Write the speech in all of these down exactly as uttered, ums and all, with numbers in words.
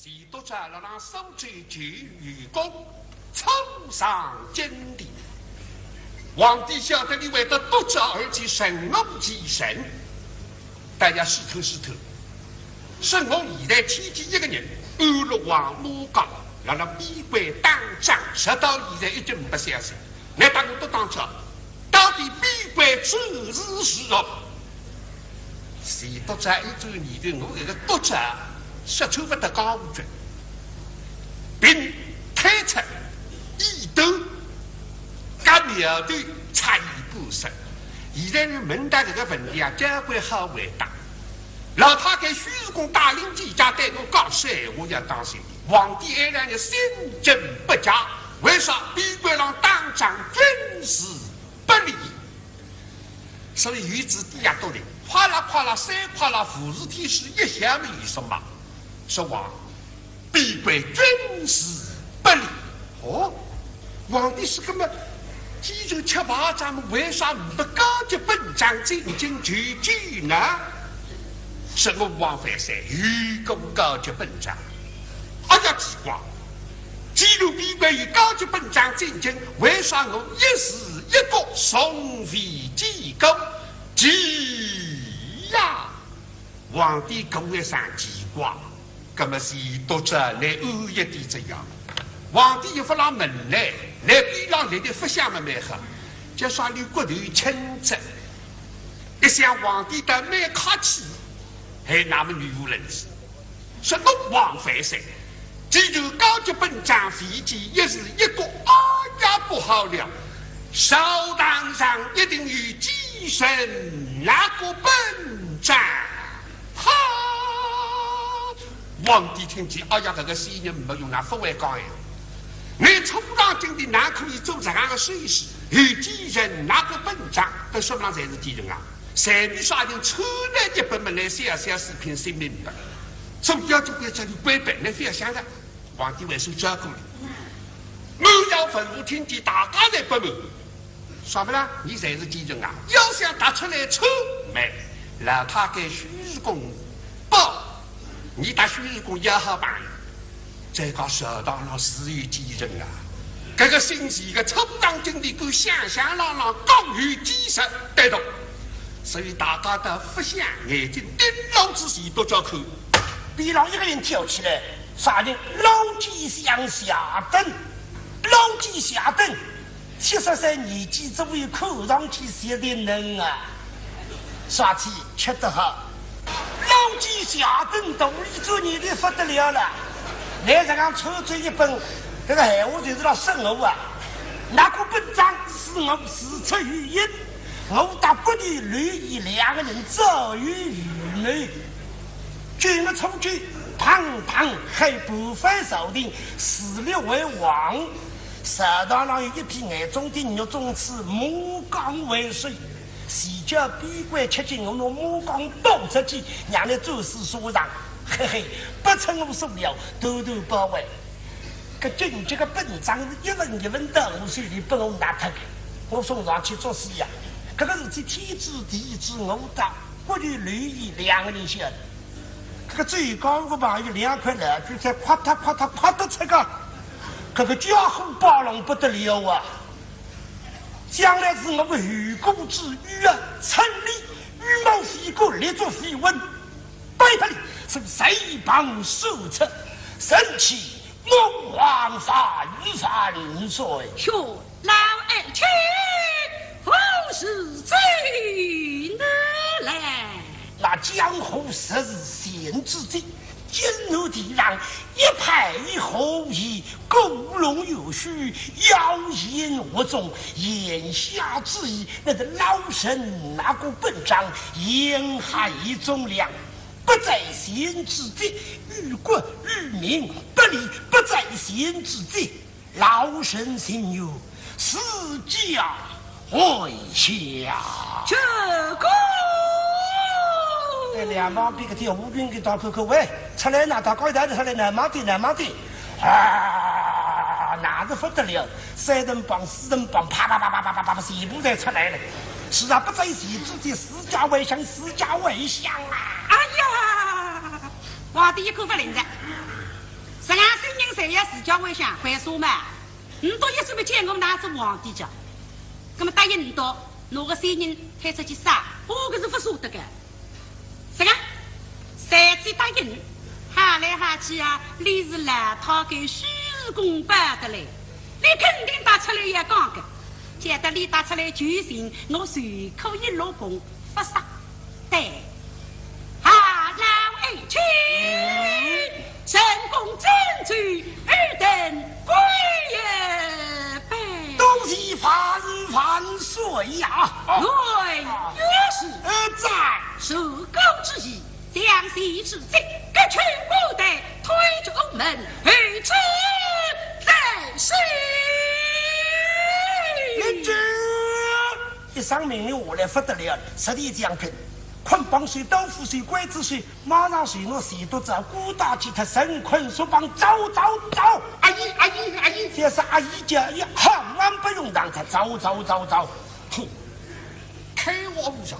钱笃笤辣辣苏州求功，初上金殿。皇帝晓得俚为得笃笤而去，神乎其神，大家试探试探。说我现在牵记一个人，安陆王马刚，辣辣边关打仗，直到现在一直没消息。 倷搭我笃笤讲，到底边关战事如何？钱笃笤一转念头，我搿个笃笤说错勿得讲勿准，凭推测、臆断，搿苗头差一半生。现在呢，问到搿个问题啊，交关好回答。老太监许世蕃带领几家对我讲说闲话要当心。 皇帝哀然心情不佳，为啥？边关浪打仗军事不利。所以御史底下笃定，哗啦哗啦，三哗啦，无事体是一向没有什么。说皇，边关军事不利。哦，皇帝是搿么，既然吃败仗么，为啥勿高级本将进京求救呢？说我王万岁有个高级本将。 哎呀，奇怪，既然边关有高级本将进京，为啥我一时一角从未见过？奇呀！皇帝搿一声奇怪，搿么是笃笤倷安一点哉呀。皇帝又勿辣问倷，倷边浪立立勿响么蛮好，叫啥俚骨头轻哉。一想皇帝倒蛮客气，嘿，那么语无伦次。 说奴王万岁，既然高级本将未见，一时一角，哎呀，不好了，朝堂上一定有奸臣拿过本章。哈！皇帝听见，哎呀，搿个小人没用，哪勿会讲闲话。倷初上金殿哪可以做这样的事情？有奸臣拿过本章，搿说明侪是奸臣啊。 随便啥人出来一本么，倷小小四品性命呒没。所以要紧关照俚关本，倷覅想了，皇帝会受照顾的。满朝文武听见大家侪不满，啥么啦？倷侪是奸臣啊？要想踏出来出，没，老太监许世蕃报，倷搭许世蕃要好朋友。 再讲朝堂浪是有奸臣啊，搿个姓钱个初上金殿敢想象浪浪讲有奸臣，对头。所以大家侪勿响，眼睛盯牢仔钱笃笤看。边浪一个人跳起来，啥人？老奸相下等，老奸相等。 七十岁年纪，怎么又看上去像个囡啊？啥体吃得好？老奸相等，肚里做人的不得了了。倷这样抽出一本，搿个闲话就是辣说我啊。拿过本章是我事出有因，我搭骨头刘仪两个人早有预谋。九月初九，砰砰喊，拨翻朝廷，自立为王。 朝堂浪有一批眼中钉、肉中刺，马刚为首。前脚边关吃紧，我拿马刚抱出去，让俚战死沙场。嘿嘿，不出我所料，大大包围。搿紧急个本章是一份一份到我手里拨我拿脱个，我送上去作死呀。搿个事体天知地知，我搭骨头刘仪两个人晓得。 搿个最高个朋友两块老鬼才快脱快脱快脱出个，搿个家伙暴lòng不得了啊！将来是我们后顾之忧啊！趁俚羽毛飞过，立足飞稳，摆脱俚，是贼帮首出，神气我王万万岁！ 老爱卿，何时走得来？那江湖十字现之际，金玉地上一派一呼一，鼓弄有序，妖言惑众，言下之意，乃是老臣拿过本章，言害忠良，不在前之节，于国于民不利，不在前之节。 老臣心有，自家为下。这个。哎，两旁边个跳舞兵给打扣扣，喂，出来呐，大家一道出来，那么的，那么的。啊，那是不得了，三人帮、四人帮，啪啪啪啪啪啪啪，全部侪出来了。是啊，不在前之节，自家为下，自家为下啊！哎呀，皇帝一看勿灵哉。人侪要自家为想，为啥嘛？倷笃一直勿见我拿仔皇帝讲，葛么答应倷笃，拿个小人推出去杀，我搿是勿舍得个。啥个？谁去答应？哈来哈去啊，倷是老太监许氏公保得来，倷肯定踏出来要讲个。假使倷踏出来求情，我随口一落红，勿杀。 对，哈老爱卿，成功争取二等贵人呗。恭喜万万岁呀！对，也是。呃，在。受告之意，将西池金各取五代，推出午门，后此再说。领旨。 一声命令下来勿得了，十里将军，捆绑手、刀斧手、刽子手，马上随拿柴刀子，鼓打起脱，绳捆索绑，走走走！阿姨，阿姨，阿姨，这是阿姨叫，也万万不用让他走走走走。哼，开我无上，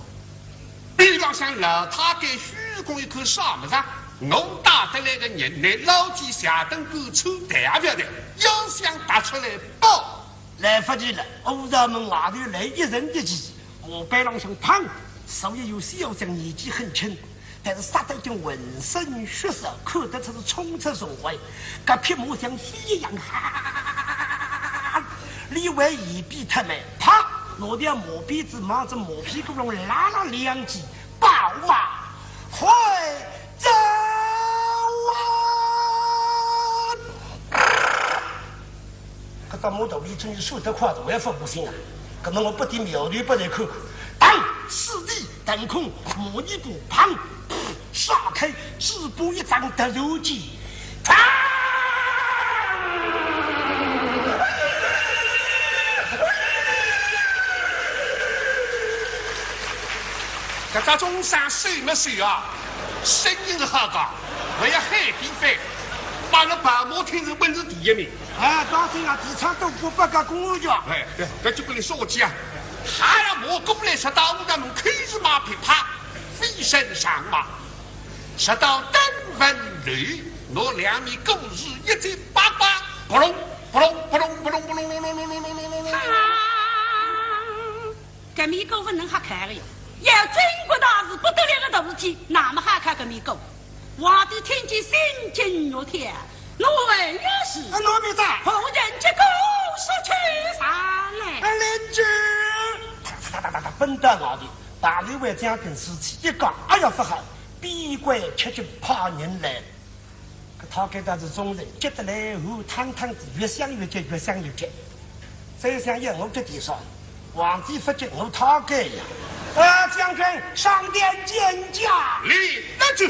边浪向老太监许氏公一口啥物事啊？我带得来个人，拿老几下等狗抽弹也勿要得，要想踏出来报。 来勿及了，武朝门外头来一人一骑，马背浪向砰，所以有小将年纪很轻，但是杀得已经浑身血色，看得出是冲出重围。搿匹马像飞一样，哈，里外一比他们，啪，拿条马鞭子望着马屁股浪拉了两记，宝马回走啊！ 搿只马肚皮真是瘦得快，我也勿高兴啊。搿么我拨点苗头拨倷看。当，此地腾空，马尾巴，砰，撒开，嘴巴一张，突然间，嘡！搿只众生瘦么瘦啊，声音好个，还要喊地方，把那跑马厅是本市第一名。 哎，当心啊，提倡都不八个公安局。哎，对，搿就拨倷说起啊。哈呀，我过来，直到武朝门口是马匹啪，飞身上马，直到登门楼，拿两面鼓子一记八八，扑隆扑隆扑隆扑隆扑隆扑隆扑隆扑隆扑隆扑隆。 搿面鼓勿能瞎敲个哟，要真国大事不得了个大事体，那么好敲搿面鼓。皇帝听见心惊肉跳，我问也是。啊，奴婢在。何人击鼓，速去上来。啊，领旨。哒哒哒哒哒，奔到外头，大内外将军士气一讲，哎呀，勿好，边关吃紧派人来。 搿太监倒是忠臣，急得来，后趟趟子越想越急，越想越急。再想也我搿点啥，皇帝勿急，我太监呀。啊，将军，上殿见驾。立得住。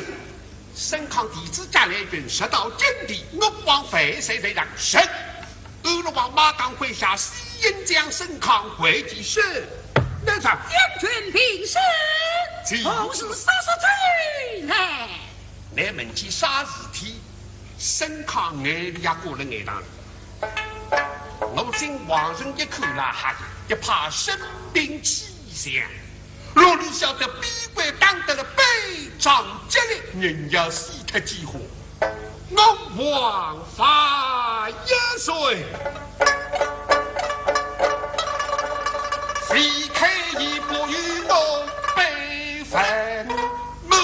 沈康弟子甲来军，直到金殿，我王万岁在上。是。安乐王马当麾下，西营将沈康会见。是。来上。将军平身。请。何事杀杀追来？ 倷问起啥事体，沈康眼泪也挂了眼塘里。我进皇城一看啦，哈，一派神兵气象，哪里晓得边关打得了百仗激烈，人要死脱几化。我王法一岁，非开一步与我悲愤。 满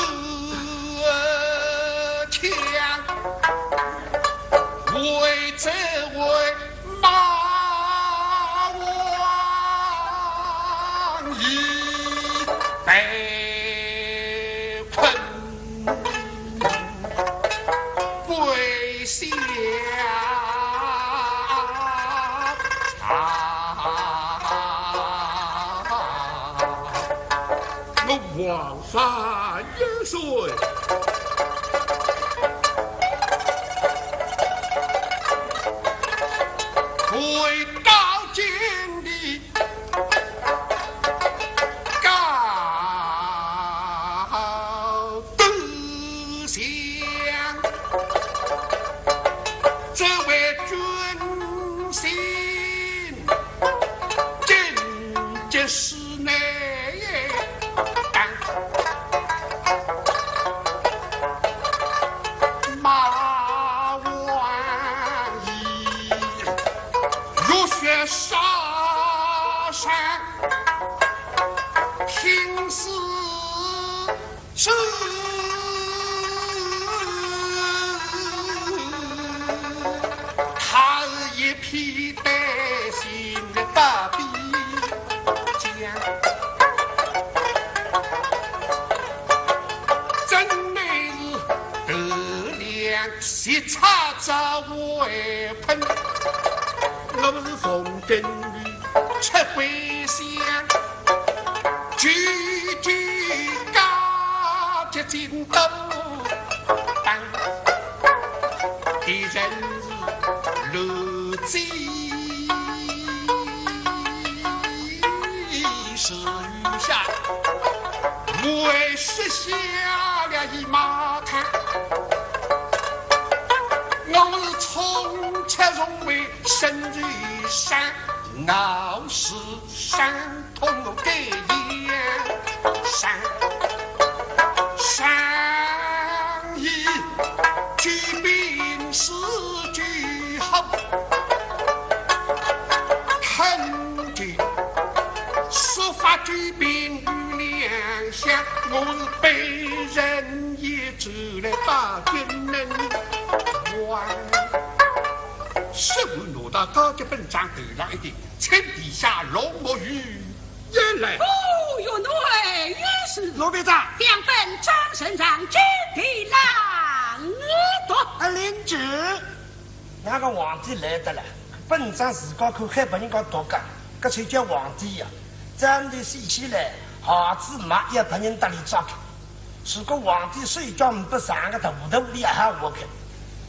腔为这位马王已被困归乡。 我王法一岁，回到京里告投降。这位君心 今即是你。两，斜插着围困，我是奉天女出归乡，九九高洁净都当，敌人是乱箭。 是雨下，为是下了一马滩。我是冲出重围身如山，闹市伤痛我盖眼山。 上一句兵是句好，肯定说法句兵两相，我是被人也住了把军能王。是我拿到高级本章头上一顶，请殿下龙墨雨 也来。哦，原来也是。罗班长。将本章呈上，请殿浪读。啊，领旨。那个皇帝来得了，本章自家看还拨人家读个，搿才叫皇帝呀。真的说起来，孩子嘛也拨人搭里抓个。如果皇帝手脚勿不长个，大头里也好活个。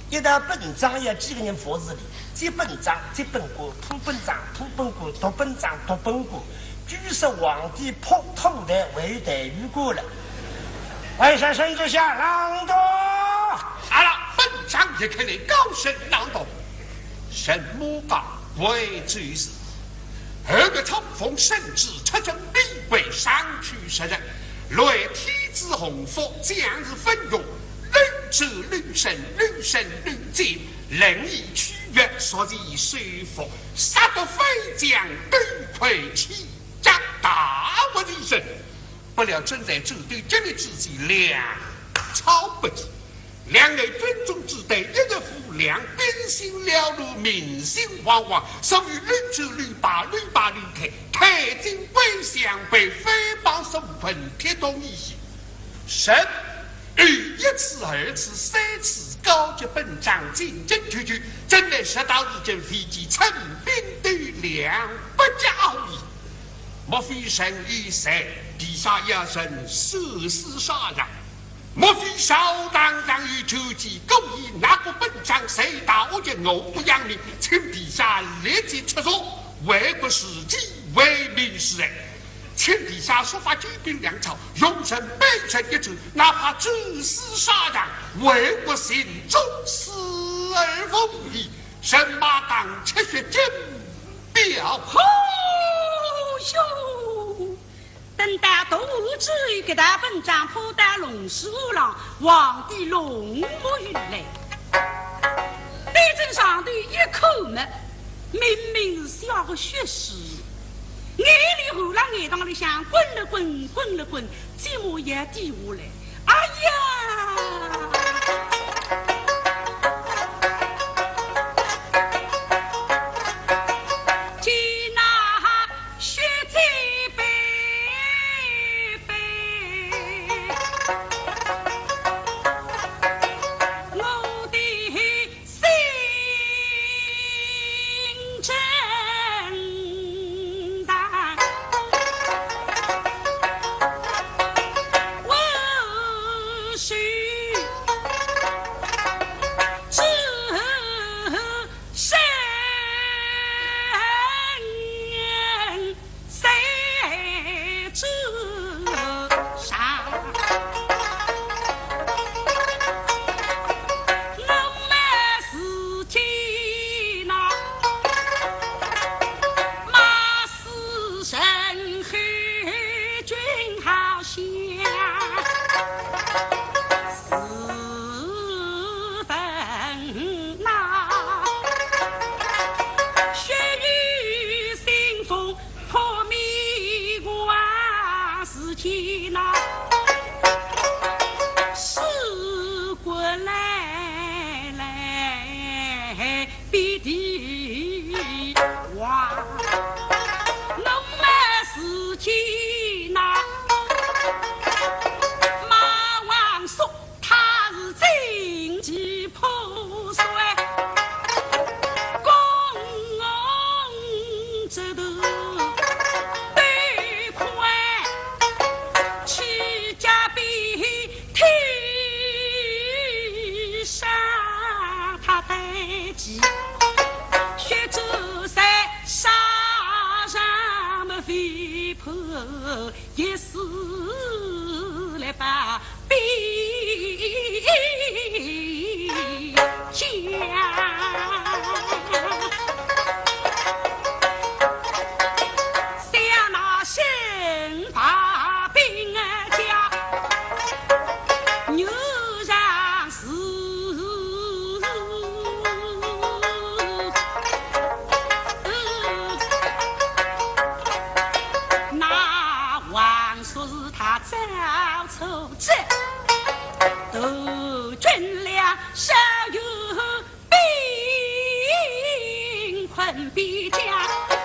一道本章要几个人服侍哩？接本章，接本官，铺本章，铺本官，读本章，读本官。据说皇帝破土台还有台语官了。还是圣旨下朗读。好了，本章一开来高声朗读。人马高贵之士， 后日冲锋圣旨，出征必为上去十日，为天子洪福，将士奋勇，绿洲绿神，绿神绿箭，令以区域，速其收复，杀得飞将，斗魁起将，大获全胜。不料正在战斗激烈之际，粮草不济。 粮为军中之队，一日无粮，兵心扰乱，民心惶惶，所以绿洲绿败，绿败绿退，退进归降，被匪帮所困，铁桶一息。神于一次、二次、三次高级本章进进出出，真乃直到如今，未见陈兵斗粮，不加无疑。莫非神已在，殿下要人射死杀人？ 莫非朝堂上有权谋，故意拿个本章，谁打我就我不扬名，请殿下立即出手，为国除奸，为民除害。请殿下速发救兵粮草，用人百人一战，哪怕战死沙场，为国尽忠，死而无遗。人马当铁血金标。吼哟！ 等到大雨之后，搿道本章铺到龙书案浪，皇帝龙墨雨来。对准上头一看么，明明是写个血书，眼泪含辣眼眶里向滚了滚，滚了滚，嘴巴也滴下来。哎呀！血债在沙场么，非破一死来把兵家。想那身把兵家，女人是那王叔是他早出征，投军粮少有兵困边疆，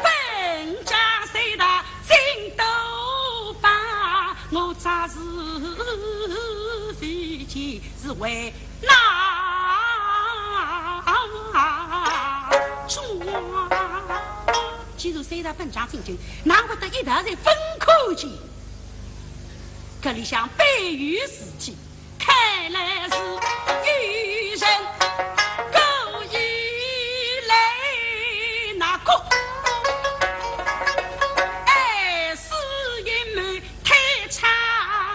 本将谁道进都把我扎是非奸是为难中。既然三大本将进京，难不得一道侪分开去？搿里向必有事体，看来是有人故意来那个，暗施阴谋，推查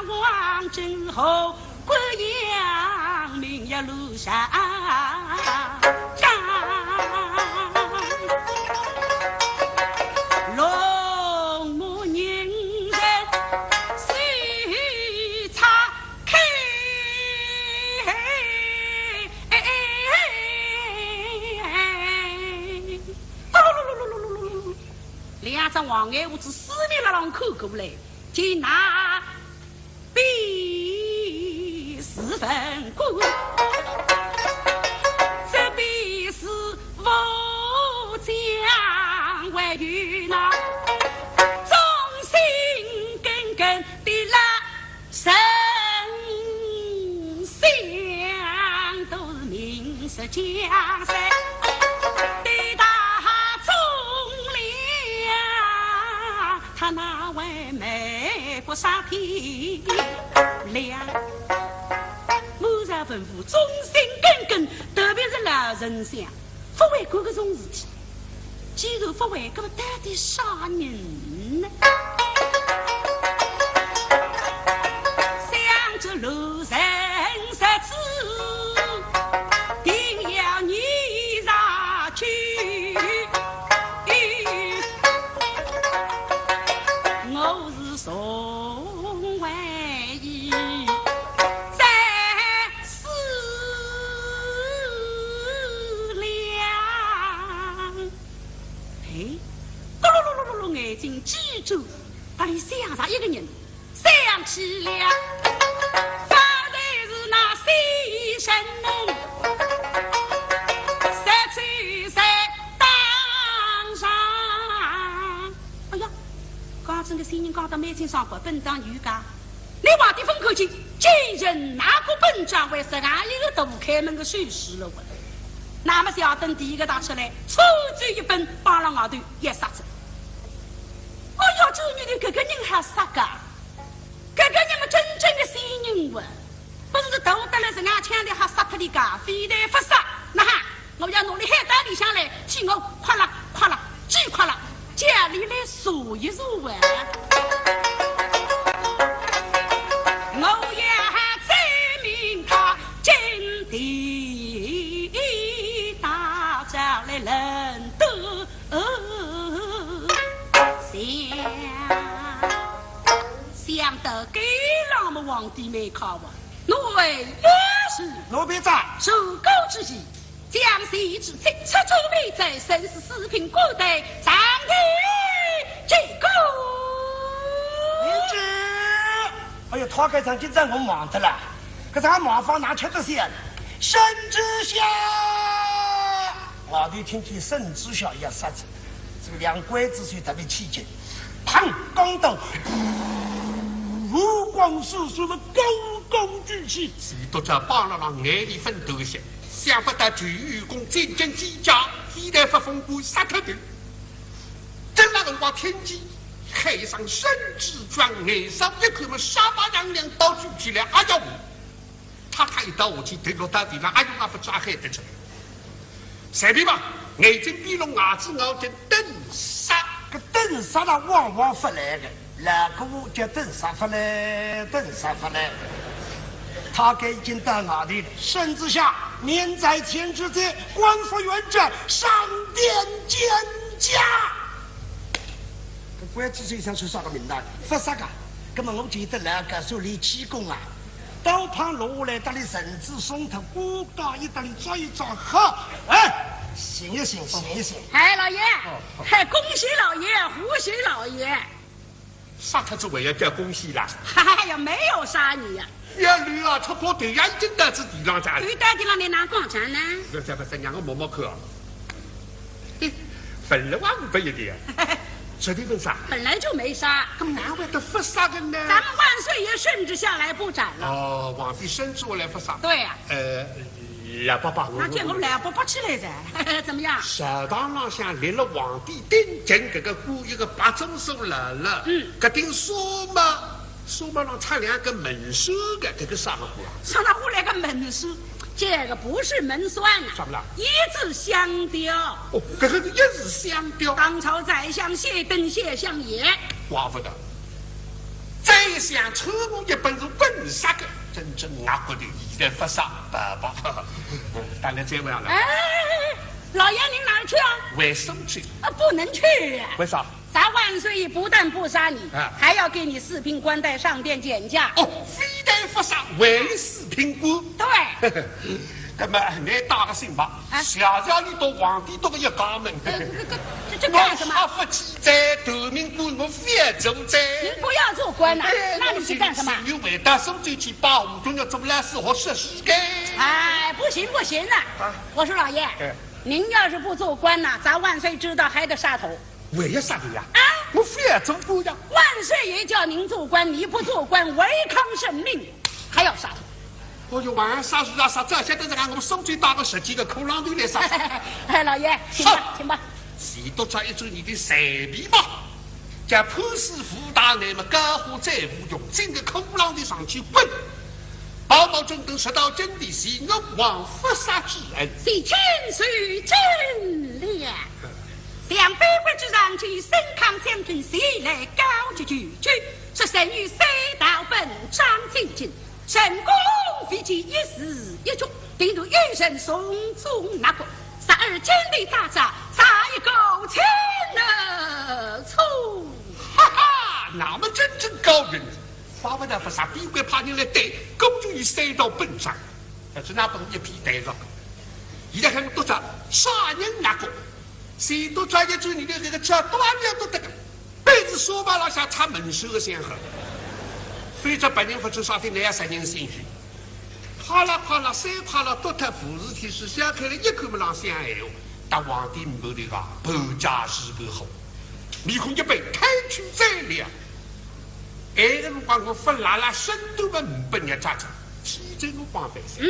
王正和 官阳明月路上讲，龙母人人是拆开。两只黄眼珠子四面八浪看过来，见那 便是文官，这便是武将，还有那忠心耿耿的老丞相，都是名士将帅的大忠良，他哪会没 不杀天良。武朝文武忠心耿耿，特别是老丞相，勿会干搿种事体。既然勿会，搿么到底啥人呢？想着路人十指，定要你上去。 我是宋徽宗在思量。哎，咕噜噜噜噜噜，眼睛记住，搭里想着一个人，想起了，方才是那先生，实在在当上。 哎呀，刚刚个仙人讲得蛮清爽个，本当有个，你皇帝分口气，既然哪个本将为啥俺一个都不开门个手势了喂？那么小灯第一个打出来，抽出一本，摆了外头也杀着。哎呀，这女的，搿个人还杀个？搿个人么真正个仙人喂。 不是大得来是俺抢的还杀脱的个，非但不杀，那哈，我要拿你喊到里向来，替我快啦快啦，几快啦，叫你来坐一坐啊。我要证明他真的打仗来认得 想，想到该浪么皇帝没看哇，奴为也是奴婢在。入宫之时，将谁之妻出出未在，身世四品官带，上殿见过。领旨。哎呦，他该场紧张我忙得了，搿场忙法哪吃得消？圣旨下。 外头听见圣旨下要杀人，这个两关之水特别起劲，砰，刚到，五光闪闪的高高举起。是读者帮了让眼泪分头下，想不到就有功进京见驾，非但不封官杀脱头。正那辰光听见喊一声圣旨状，眼睛一看么，沙发上两刀举起来，哎呀！ 他他一刀下去，头落到地上，哎呦，那不抓害得着。随便吧，眼睛闭拢，牙齿咬紧，等杀。搿等杀了往往勿来个，老古叫等杀勿来，等杀勿来。他该已经到外头了。圣旨下，免在前之罪，官复原职，上殿见驾。搿关照首相是啥个名堂？勿杀个，搿么我就得来个，说俚气功啊。 刀旁落下来，搭俚绳子松脱，咕嘎一搭俚抓一抓，好，哎，醒一醒，醒一醒。哎，老爷，哦，哦。哎，恭喜老爷，贺喜老爷。杀脱仔还要叫恭喜啦？哎呀，没有杀你呀。要lø啊，出破头呀，已经到仔地浪哉。对，到地浪，你哪讲讲呢？勿是，勿是，让我摸摸看啊。嘿，勿是话勿一定啊。绝对勿杀。本来就没杀。搿么哪会得勿杀个呢？咱们万岁爷圣旨下来不斩了。哦，皇帝圣旨下来勿杀。对呀。呃，老伯伯，我，那叫我老伯伯起来噻。怎么样？朝堂浪向立了皇帝顶近搿个官，一个白中书老老，嗯。搿顶纱帽，纱帽浪插两个门闩个，搿个啥个官啊？上头下来个门闩，这个不是门闩啊。啥个啦？一字相吊。哦，搿个是一字相吊。当朝宰相谢登谢相爷。怪勿得。 宰相赐我一本是本杀个，真正外国的，现在勿杀，爸爸。当然这样了。哎，老爷您哪儿去啊？回苏州。啊，不能去啊。为啥？咱万岁爷不但不杀你，啊。还要给你四品官带上殿见驾。哦，非但勿杀，还四品官。对。 搿么，倷带个信吧，啊。谢谢倷搭皇帝搭个一家门。呃，这，这，这干什么？我吓勿起哉，头名官我勿要做哉。您不要做官呐，哎，那你去干什么？我是情愿回到苏州去拜吴中学做老师学说书个。哎，不行，不行呐。啊。我说老爷，哎。您要是不做官呐，咱万岁知道还得杀头。 还要杀头呀？啊？我勿要做官呀。万岁爷叫您做官，你不做官，违抗圣命，还要杀头。哦哟，还要杀头啊，杀头，现在这个我们苏州打个十几个骷髅头来杀杀。哎，老爷，请吧，好。请吧。钱督察一转，倷随便吧。叫判司武大人嘛，高呼再无用，整个骷髅头上去滚。包保准等说到京里，谢吾皇勿杀之恩。谢卿受惊了。 想卑微之上，去升康将军前来告急求救，说臣女三道本章进京，成功未见一字一句，定然有人从中拿过，杀尔今日大早，杀一个清楚。哈哈，那么真正高人，怪勿得勿杀，必会派人来带，根本就有三道本章，但是那本一批带上，现在还没多少，啥人拿过？ 钱督察一转，倷个搿个脚短了都得个，板子沙发浪向插门闩个相好。非但别人勿做啥体，倷也杀人心虚。啪啦啪啦，三啪啦，剁脱无事体，是掀开来一看么，浪向闲话，搭皇帝面头个，半家是半好，面孔一板，开口再了。 埃个辰光我勿拉拉身段么，呒拨人家抓住，天子我帮翻身。嗯。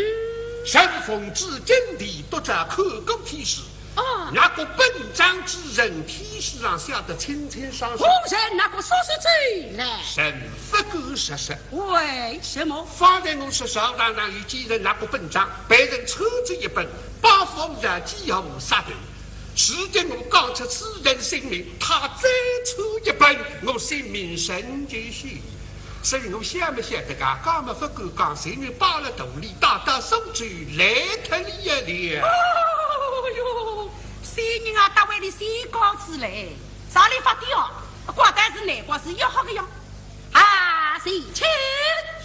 臣奉旨进殿，督察看过天书。哦。拿过本章之人，天书上写得清清爽爽。何人拿过说书之人？臣勿敢实说。为什么？方才我说朝堂上有几人拿过本章，被人抽走一本，包袱上记号杀头。 如今我讲出此人姓名，他再抽一本，我性命仍旧休矣。所以我想么晓得个，讲么勿敢讲，性命摆了肚里，带到苏州来脱俚了。哦哟，仙人啊，搭位里仙高子嘞，啥里发的哦？怪得是难怪是要好个哟。 啊，谢卿，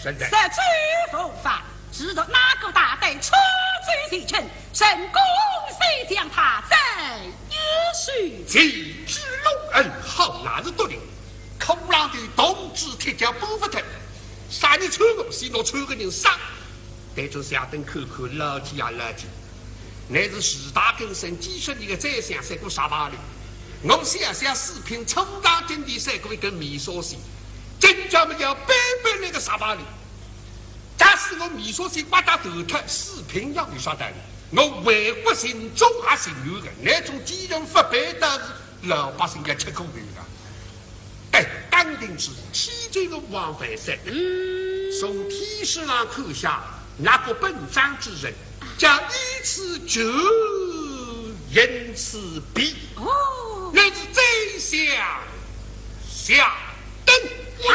现在。实在无妨，只得拿过大刀，抽走谢卿，成功再将他斩于手。谢之隆恩，好，那是得了。骷髅头铜制铁脚搬勿脱，啥人抽我，先拿抽个人杀。对着谢登看看，老几也老几。 乃是树大根深几十年个宰相，杀过啥把哩？我想想四品冲堂金殿，杀过一根棉纱线，今朝么要扳扳那个啥把哩？假使我棉纱线刮得断脱，四品要为啥道理？我为国尽忠也情愿个，那种奸人勿扳倒是老百姓要吃苦头个。 哎，当庭之事，天子我王万岁。嗯。从天书上看下，拿过本章之人，叫依次就因此比，哦，乃是宰相谢登。啊，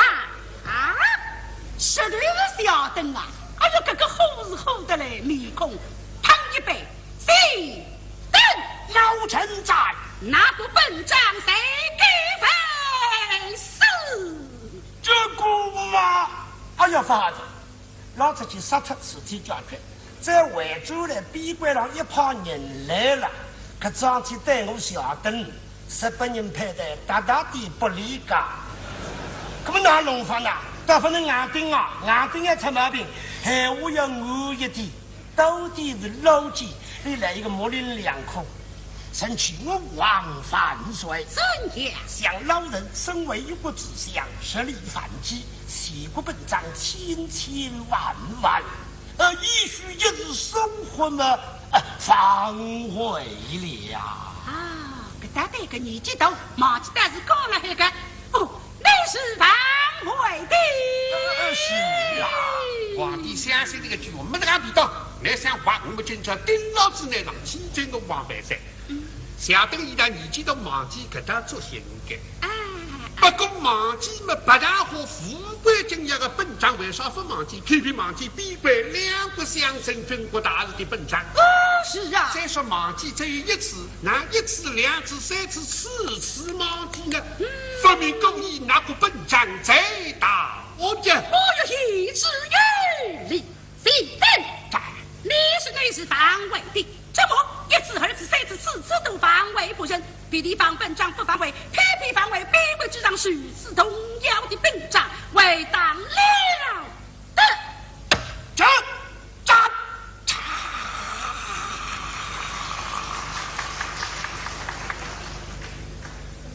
啊，实头是谢登啊！哎哟，搿个火是火得来，面孔烫一白。谢登，老臣在。拿过本章，谁给问死？这个嘛，哎呀，发的。 老子去杀脱事体解决，再回转来，边关上一派人来了，搿桩事体对我谢登，日本人派的大大的不理解。搿么哪弄法呢？倒勿能硬顶啊，硬顶也出毛病，闲话要软一点，到底是老奸，伊来一个模棱两可。臣启吾皇万岁。怎样？想老臣身为一国之相，实力犯奸， 谢过本章千千万万，呃，也许一时疏忽嘛，呃，反悔了。啊，搿搭对个年纪大，忘记得是讲了那个，哦，乃是反悔的。呃，是啊，皇帝相信这个句话，没得讲味道。你想话，我们今朝盯牢仔那上，千真个王万岁。 谢登现在年纪都忘记搿搭作兴个。啊。不过忘记嘛，不大好，富贵今夜个本章为啥勿忘记？偏偏忘记边关两国相争、军国大事的本章。哦，是啊。再说忘记只有一次，哪一次、两次、三次、四次忘记呢？嗯。分明故意拿过本章再打我呀。我有一次有理。 谢登，你是乃是反悔的，怎么一次、二次、三次、四次都反悔不成？别地方本章不反悔，偏偏反悔，边关之上如此重要的本章，为当了得。这，这，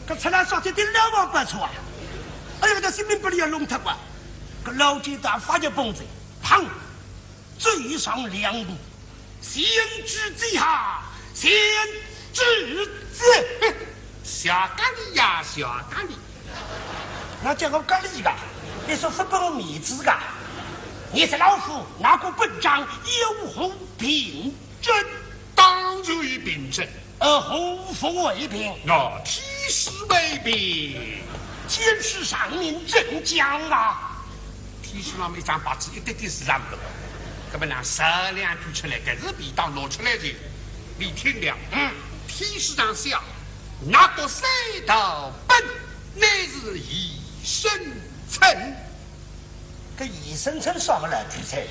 搿出来说这点老王八错啊！哎呀，搿个性命不离要弄脱啊！搿老奸大发一蹦子， 砰！走上两步，贤侄在下，贤侄在。小家里呀，小家里。那叫我家里个，你说勿拨我面子个？你是老虎，拿过本章有何凭证？当然有凭证。 呃，何物为凭？喏，天书为凭。天书上面怎讲啊？天书上面一张白纸，一点点字也没有。搿么呢，说两句出来，搿是便当拿出来的。你听了，嗯，天书上写，拿过三道本，乃是一生辰。 搿一生辰啥个来比赛？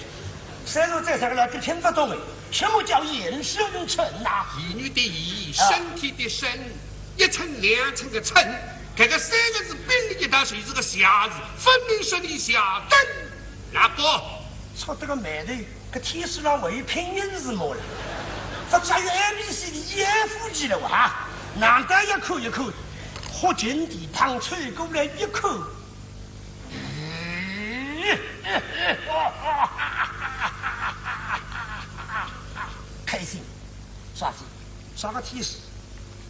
虽然在场个来比听勿懂哎，什么叫一生辰呐？言语的言，啊，身体的身，一寸两寸个寸，搿个三个字并了一道就是个谢字，分明是你谢登。哪个？错得个霉头，搿天书上还有拼音字母了，勿只有A B C D E F G了哇？难得一看一看，豁进地旁凑过来一看， 开心，啥事？啥个天书？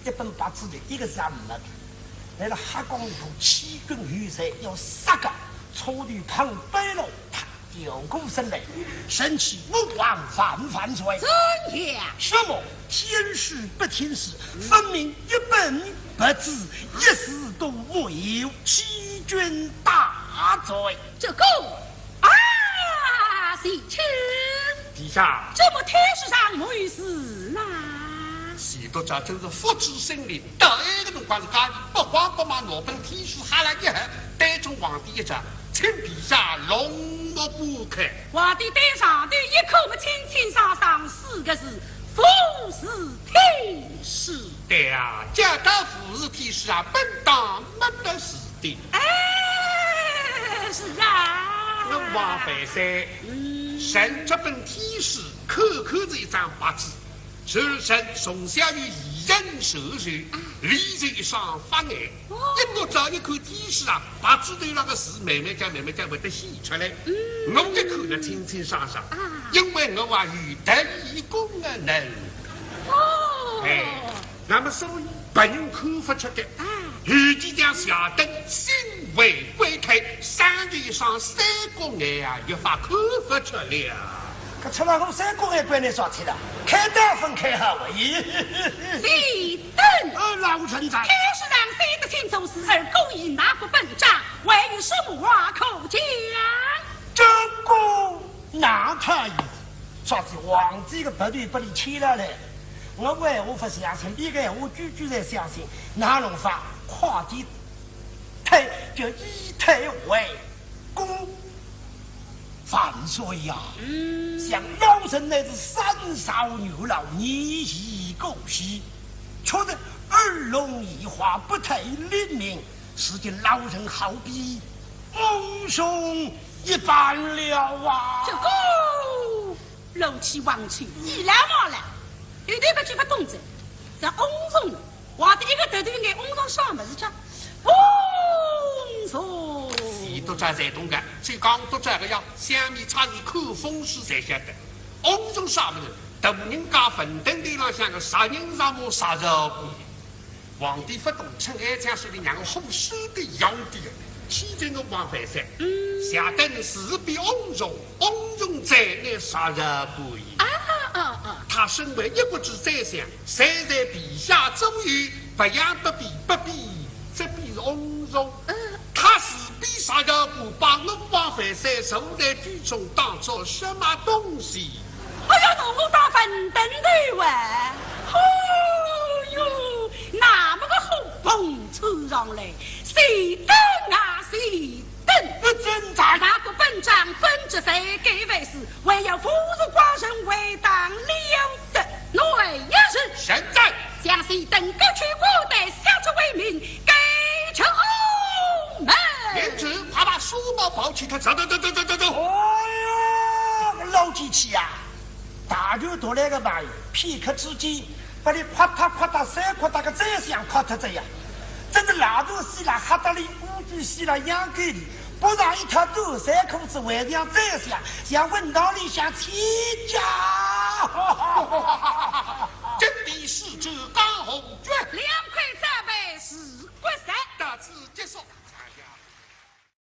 一本白纸头，一个字也没个。来了瞎讲一通，欺君有罪，要杀个，车头旁边了，啪，掉过身来，臣启吾皇万万岁。怎样？什么？ 天书不天书，分明一本白纸，一字都没有，欺君大罪。这个啊，贤卿，陛下，怎么天书上没有字呢？许都这真是福至心灵，到埃个辰光是家里不慌不忙，拿本天书哈啦一合，对准皇帝一张，请陛下龙目观看。皇帝对上头一看么，清清爽爽四个字， 无字天书。对啊，叫到无字天书啊，本当没得字的。哎，是啊。我王万岁，嗯，神这本天书，看看是一张白纸，是人从小有愚人手手，啊，里头一双法眼，哦，一读早一看天书啊，白纸头浪个字慢慢叫慢慢叫会得显出来。嗯，我一看了清清爽爽，啊，因为我啊有特异功能。 哦。哎，那么所以别人看勿出的，啊，有几张谢登心为鬼胎，生着一双三角眼啊，越发看勿出了。搿出来我三角眼关你啥事体了？开刀分开好啊！咦，谁等？呃，老臣在。开书上写得清楚，是二姑爷拿过本章，还有什么话可讲？这个难他也，说是皇帝个白头拨你牵了来，我为何不相信？你个闲话句句在相信，哪能法？快点退，叫以退为攻。万岁呀！嗯，想老臣乃是三朝元老，年已古稀，却是耳聋眼花，不听令命。如今老臣好比英雄一般了啊！这个老气横吹，倚老卖老，有点不知不懂哉。这翁同，我的一个头头眼翁同啥么事讲？翁同。伊读者侪懂个，最讲读者个呀，下面才是看风水才晓得。翁同啥么事？大人家坟头头浪向个啥人啥么啥人。皇帝不懂，趁哀讲说的让我好说的要的，气得我王万岁。嗯，下等是比翁同，翁同在那啥人不也？啊啊啊！他身为一国之宰相，谁在陛下左右，不言不比，不比，这比是翁同。嗯，他是比啥人不把我王万岁受在举中当做什么东西？哎呀，拿我当坟头头喂！哦哟，那么个好碰凑上来，谁等啊谁等！不准在拿过本章，本旨谁给为是，还要扶助寡人回当了得。乃一日，现在将谁等各取各带，下出为民，该出后门。领旨，快把书包抱起，他走走走走走走走。哎呀，老机器呀！大船拖来个嘛，片刻之间，把你夸嗒夸嗒三夸嗒个宰相夸脱这样，真的拉肚稀了，吓得你乌鸡稀了，养狗的，不但一条短衫裤子，还像宰相，像文堂里向千家。这里是这